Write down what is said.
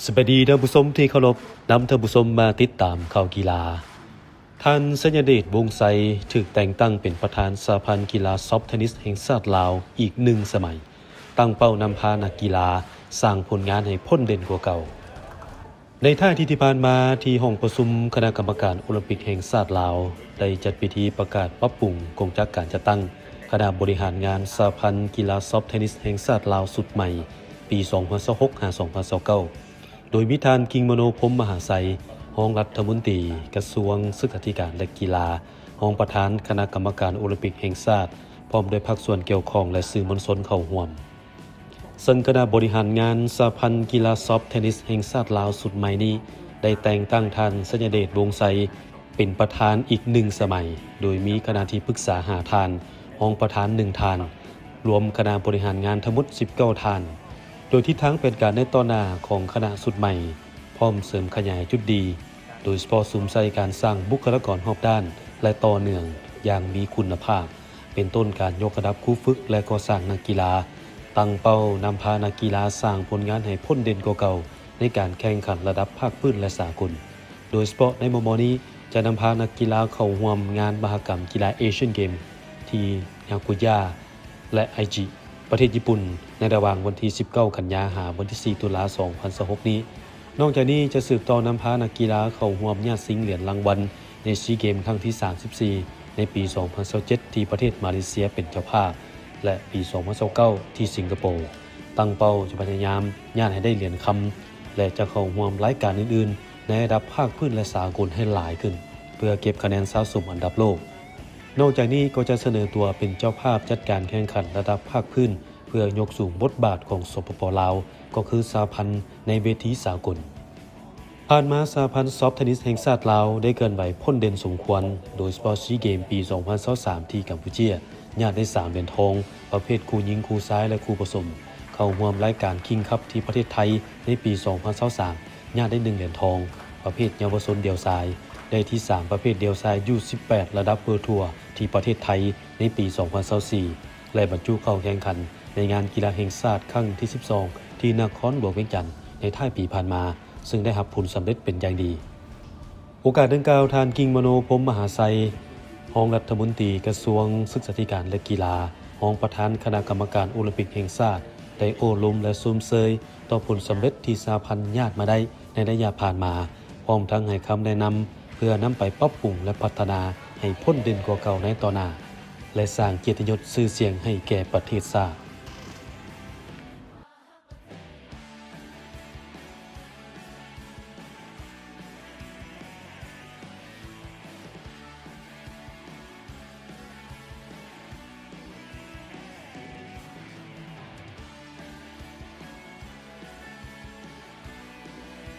ສະບາຍດີທ່ານຜູ້ຊົມທີ່ເຄົາລົບ, ນຳທ່ານຜູ້ຊົມມາຕິດຕາມຂ່າວກິລາ. ທ່ານ ໄຊຍະເດດ ວົງໄຊ ຖືກແຕ່ງຕັ້ງເປັນປະທານສະຫະພັນກິລາຊອບເທນນິສແຫ່ງຊາດລາວອີກໜຶ່ງສະໄໝ, ຕັ້ງເປົ້ານຳພານັກກິລາສ້າງຜົນງານໃຫ້ພົ້ນເດັ່ນກວ່າເກົ່າ. ໃນທ້າຍອາທິດທີ່ຜ່ານມາ, ທີ່ຫ້ອງປະຊຸມຄະນະກຳມະການໂອລິມປິກແຫ່ງຊາດລາວ ໄດ້ຈັດພິທີປະກາດປັບປຸງກົງຈັກການຈັດຕັ້ງຄະນະບໍລິຫານງານສະຫະພັນກິລາຊອບເທນນິສແຫ່ງຊາດລາວຊຸດໃໝ່ ປີສອງພັນຊາວຫົກ ຫາ ສອງພັນຊາວເກົ້າ ໂດຍມີທ່ານ ກິ່ງມະໂນ ພົມມະຫາໄຊ ຮອງລັດຖະມົນຕີກະຊວງສຶກສາທິການ ແລະ ກິລາ, ຮອງປະທານຄະນະກຳມະການໂອລິມປິກແຫ່ງຊາດ, ພ້ອມດ້ວຍພາກສ່ວນກ່ຽວຂ້ອງ ແລະ ສື່ມວນຊົນເຂົ້າຮ່ວມ. ເຊິ່ງຄະນະບໍລິຫານງານສະຫະພັນກິລາຊອບເທນນິສແຫ່ງຊາດລາວຊຸດໃໝ່ນີ້ ໄດ້ແຕ່ງຕັ້ງທ່ານ ໄຊຍະເດດ ວົງໄຊ ເປັນປະທານອີກໜຶ່ງສະໄໝ, ໂດຍມີຄະນະທີ່ປຶກສາຫ້າທ່ານ, ຮອງປະທານໜຶ່ງທ່ານ, ລວມຄະນະບໍລິຫານງານທັງໝົດສິບເກົ້າທ່ານ, ໂດຍທິດທາງແຜນການໃນຕໍ່ໜ້າຂອງຄະນະຊຸດໃໝ່ ພ້ອມເສີມຂະຫຍາຍຈຸດດີ, ໂດຍສະເພາະສຸມໃສ່ການສ້າງບຸກຄະລາກອນຮອບດ້ານ ແລະ ຕໍ່ເນື່ອງຢ່າງມີຄຸນນະພາບ, ເປັນຕົ້ນການຍົກລະດັບຄູຝຶກ ແລະ ກໍ່ສ້າງນັກກິລາ, ຕັ້ງເປົ້ານຳພານັກກິລາສ້າງຜົນງານໃຫ້ພົ້ນເດັ່ນກວ່າເກົ່າໃນການແຂ່ງຂັນລະດັບພາກພື້ນ ແລະ ສາກົນ. ໂດຍສະເພາະໃນມໍ່ໆນີ້ ຈະນຳພານັກກິລາເຂົ້າຮ່ວມງານມະຫະກຳກິລາເອຊຽນເກມທີ່ນາໂກຢາ ແລະ ໄອຈິ ປະເທດຍີ່ປຸ່ນ ໃນລະຫວ່າງວັນທີສິບເກົ້າ ກັນຍາ ຫາ ວັນທີສີ່ ຕຸລາ ສອງພັນຊາວຫົກນີ້. ນອກຈາກນີ້ ຈະສືບຕໍ່ນຳພານັກກິລາເຂົ້າຮ່ວມຍາດຊິງຫຼຽນລາງວັນໃນຊີເກມຄັ້ງທີສາມສິບສີ່ ໃນປີສອງພັນຊາວເຈັດ ທີ່ປະເທດມາເລເຊຍເປັນເຈົ້າພາບ ແລະ ປີສອງພັນຊາວເກົ້າ ທີ່ສິງກະໂປ, ຕັ້ງເປົ້າຈະພະຍາຍາມຍາດໃຫ້ໄດ້ຫຼຽນຄຳ ແລະ ຈະເຂົ້າຮ່ວມລາຍການອື່ນໆ ໃນລະດັບພາກພື້ນ ແລະ ສາກົນໃຫ້ຫຼາຍຂຶ້ນ ເພື່ອເກັບຄະແນນສະສົມອັນດັບໂລກ. ນອກຈາກນີ້ກໍຈະສະເໜີຕົວເປັນເຈົ້າພາບຈັດການແຂ່ງຂັນລະດັບພາກພື້ນ ເພື່ອຍົກສູງບົດບາດຂອງ ສປປ ລາວ ກໍຄືສະຫະພັນໃນເວທີສາກົນ. ຜ່ານມາສະຫະພັນຊອບເທນນິສແຫ່ງຊາດລາວໄດ້ເຄື່ອນໄຫວພົ້ນເດັ່ນສົມຄວນ, ໂດຍສະເພາະຊີເກມປີສອງພັນຊາວສາມ ທີ່ກຳປູເຈຍ ຍາດໄດ້ສາມຫຼຽນທອງ ປະເພດຄູ່ຍິງຄູ່ຊາຍ ແລະ ຄູ່ປະສົມ, ເຂົ້າຮ່ວມລາຍການຄິງຄັບທີ່ປະເທດໄທໃນປີສອງພັນຊາວສາມ ຍາດໄດ້ໜຶ່ງຫຼຽນທອງ ປະເພດເຍົາວະຊົນດຽວຊາຍ, ໄດ້ທີສາມປະເພດດຽວຊາຍຢູສິບແປດລະດັບເວີທົວທີ່ປະເທດໄທໃນປີສອງພັນຊາວສີ່ ແລະ ບັນຈຸເຂົ້າແຂ່ງຂັນໃນງານກິລາແຫ່ງຊາດຄັ້ງທີສິບສອງ ທີ່ນະຄອນຫຼວງວຽງຈັນໃນທ້າຍປີຜ່ານມາ, ເຊິ່ງໄດ້ຮັບຜົນສຳເລັດເປັນຢ່າງດີ. ໂອກາດດັ່ງກ່າວ, ທ່ານ ກິ່ງມະໂນ ພົມມະຫາໄຊ ຮອງລັດຖະມົນຕີກະຊວງສຶກສາທິການ ແລະ ກິລາ, ຮອງປະທານຄະນະກຳມະການໂອລິມປິກແຫ່ງຊາດ ໄດ້ໂອ້ລົມ ແລະ ຊົມເຊີຍຕໍ່ຜົນສຳເລັດທີ່ສະຫະພັນຍາດມາໄດ້ໃນໄລຍະຜ່ານມາ, ພ້ອມທັງໃຫ້ຄຳແນະນຳເພື່ອນຳໄປປັບປຸງ ແລະ ພັດທະນາໃຫ້ພົ້ນເດັ່ນກວ່າເກົ່າໃນຕໍ່ໜ້າ ແລະ ສ້າງກຽດຕິຍົດຊື່ສຽງໃຫ້ແກ່ປະເທດຊາດ.